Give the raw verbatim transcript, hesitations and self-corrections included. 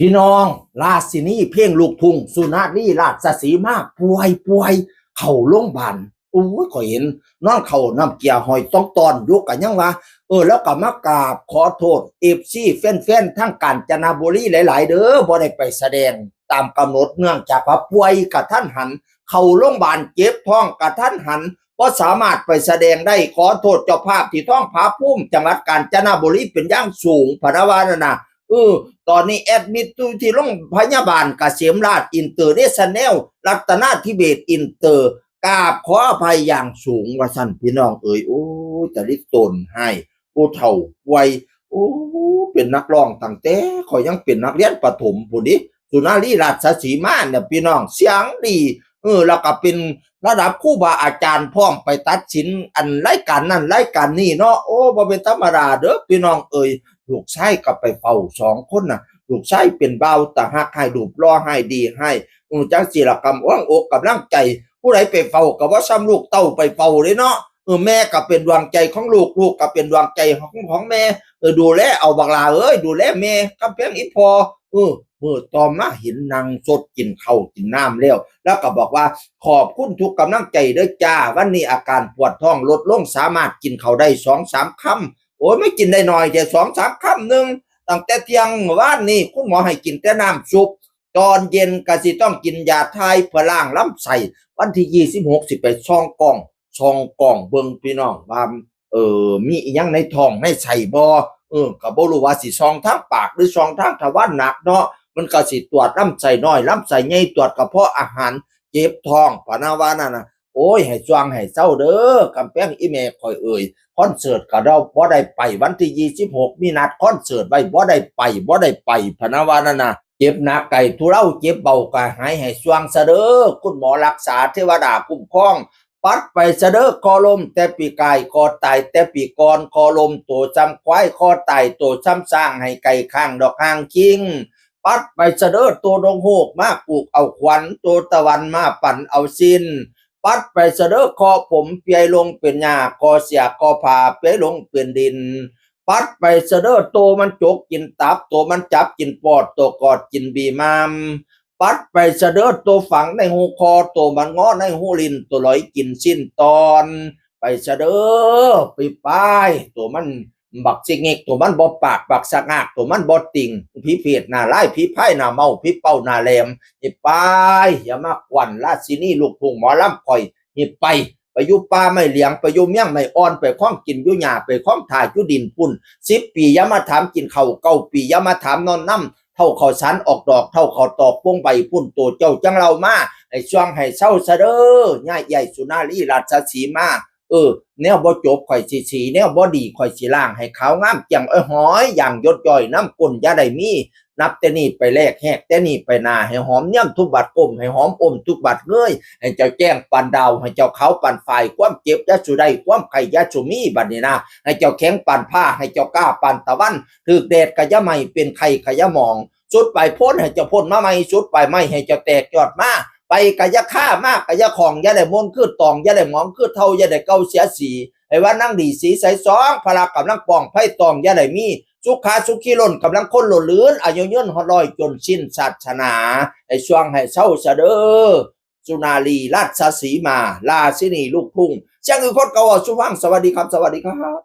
พี่น้อง ราชินีเพลงลูกทุ่ง สุนารีราชสีมา ป่วยป่วย เข้าโรงพยาบาล โอ้ย ข้อยเห็นนอนเข้าน้ำเกลือห้อยต้องตอนอยู่ ก็ยังว่า เออ แล้วก็มากราบขอโทษ เอฟซี แฟนๆ ทางกาญจนบุรีหลายๆ เด้อ บ่ได้ไปแสดงตามกำหนด เนื่องจากว่าป่วยกะทันหัน เข้าโรงพยาบาลเจ็บท้องกะทันหัน บ่สามารถไปแสดงได้ ขอโทษเจ้าภาพที่ทองผาภูมิ จังหวัดกาญจนบุรีเป็นอย่างสูง พะนะว่านั่นน่ะ เออ ตอนนี้แอดมิดอยู่ที่โรงพยาบาลเกษมราษฎร์อินเตอร์เนชั่นแนล รัตนทิเบศอินเตอร์ กราบขออภัยอย่างสูง ว่าซั่น พี่น้องเอ๋ย โอ้ย ตะลิตนให้ ผู้เฒ่าป่วย โอ้ เป็นนักร้องตั้งแต่ข้อยยังเป็นนักเรียนประถมพู้นเด้ สุนารีราชสีมาเนี่ย พี่น้อง เสียงดี เออ แล้วก็เป็นระดับครูบาอาจารย์พร้อม ไปตัดสินอันรายการนั่นรายการนี่เนาะ โอ้ บ่เป็นธรรมดาเด้อ พี่น้องเอ๋ย ลูกชายก็ไปเฝ้าสองคนน่ะ ลูกชายเป็นบ่าวตาฮักให้ รูปหล่อให้ดีให้ เออ จังซี่ล่ะ กำลังอกกำลังใจ ผู้ใดไปเฝ้าก็บ่ส่ำลูกเต้าไปเฝ้าเด้เนาะ เออ แม่ก็เป็นดวงใจของลูก ลูกก็เป็นดวงใจของ ของแม่ เออ ดูแลเอาบักหล่าเอ้ย ดูแลแม่ กำแพงอีพ่อ เออ มื้อต่อมาเห็นนั่งซดกินข้าวกินน้ำแล้ว แล้วก็บอกว่า ขอบคุณทุกกำลังใจเด้อจ้า วันนี้อาการปวดท้องลดลง สามารถกินข้าวได้สองสามคำ โอ้ย ไม่กินได้หน่อย แต่สองสามคำหนึ่ง ตั้งแต่เที่ยงวานนี้คุณหมอให้กินแต่น้ำซุป ตอนเย็นก็สิต้องกินยาถ่ายเพื่อล้างลำไส้ วันที่ยี่สิบหกสิไปส่องกล้อง ส่องกล้องเบิ่ง พี่น้อง ว่า เออ มีอิหยังในท้องในไส้บ่ เออ ก็บ่รู้ว่าสิส่องทางปากหรือส่องทางทวารหนักเนาะ มันก็สิตรวจลำไส้น้อย ลำไส้ใหญ่ ตรวจกระเพาะอาหาร เจ็บท้อง พะนะว่านั่นน่ะ โอ้ย ให้ส่วงให้เซาเด้อ กำแพงอีแม่ข้อยเอ่ย คอนเสิร์ตก็เดาบ่ได้ไป วันที่ยี่สิบหกมีนัดคอนเสิร์ตไว้ บ่ได้ไป บ่ได้ไป พะนะว่านั่นน่ะ เจ็บหนักไข้ทุเลา เจ็บเบาก็หายให้ส่วงซะเด้อ คุณหมอรักษา เทวดาคุ้มครอง ปัดไปซะเด้อ คอล้มแต่ปีกาย คอตายแต่ปีก่อน คอล้มโตซ้ำควาย คอตายโตซ้ำช้าง ให้ไกลข้างดอกหางคิง ปัดไปซะเด้อ โตนกฮูกมาผูกเอาขวัญ โตตะวันมาปั่นเอาสิ้น ปัดไปซะเด้อ คอผมเปียลงเป็นหญ้า คอเสียคอผาเปียลงเป็นดิน ปัดไปซะเด้อ โตมันจกกินตับ โตมันจับกินปอด โตกอดกินบีมาม ปัดไปซะเด้อ โตฝังในหูคอ โตมันงอในหูลิ้น โตลอยกินสิ้นตอน ไปซะเด้อ ปีปาย โตมันบักซิกงิก โตมันบ่ปาก บักสะงาก โตมันบ่ติ่ง ผีเพดหน้าลาย ผีพายหน้าเมา ผีเป้าหน้าแหลม อีปาย อย่ามากวนราชินีลูกทุ่งหมอลำข่อย นี่ไป ไปอยู่ป่าไม้เหลียง ไปอยู่เมียงไม้อ่อน ไปคล้องกินอยู่หญ้า ไปคล้องถ่าอยู่ดินปุ้น สิบปีอย่ามาถามกินข้าว เก้าปีอย่ามาถามนอนนำ เฒ่าข้าวสารออกดอก เฒ่าข้าวตอกปงใบปุ้น โตเจ้าจังเล่ามา ให้ส่วงให้เซาซะเด้อ ย่าใหญ่สุนารีราชสีมา เออ แนวบ่จบข่อยสิสี แนวบ่ดีข่อยสิล้าง ให้ขาวงามแจ่มอ้อยหอย อย่างหยดย้อยน้ำก้นอย่าได้มี นับแต่นี้ไปแลกแฮกแต่นี้ไปหน้า ให้หอมเนียมทุกบาดก้ม ให้หอมอมทุกบาดเงย ให้เจ้าแจ้งปานดาว ให้เจ้าขาวปานฝ้าย ความเจ็บอย่าสู่ได้ ความไข้อย่าสู่มี บัดนี้นะ ให้เจ้าแข็งปานผ้า ให้เจ้ากล้าปานตะวัน ถืกแดดกะอย่าไหม้ เป็นไข้กะอย่าหมอง สุดปลายโพ้นให้เจ้าโพ้นมาใหม่ สุดปลายไม้ให้เจ้าแตกยอดมา ไปกะอย่าคา มากะอย่าของ อย่าได้มนคือตอง อย่าได้หมองคือเฒ่า อย่าได้เก่าเสียสี ให้ว่านั่งดีสีใสสอง พละกำลังป้องไฟตอง อย่าได้มี สุขาสุขีล้นกำลังคนล้นลื่น อายุยืนฮอดร้อยจนสิ้นศาสนา ให้ส่วงให้เซาซะเด้อ สุนารีราชสีมา ราชินีลูกทุ่ง เสียงอื่นคนเก่าสู่ฟัง สวัสดีครับ สวัสดีครับ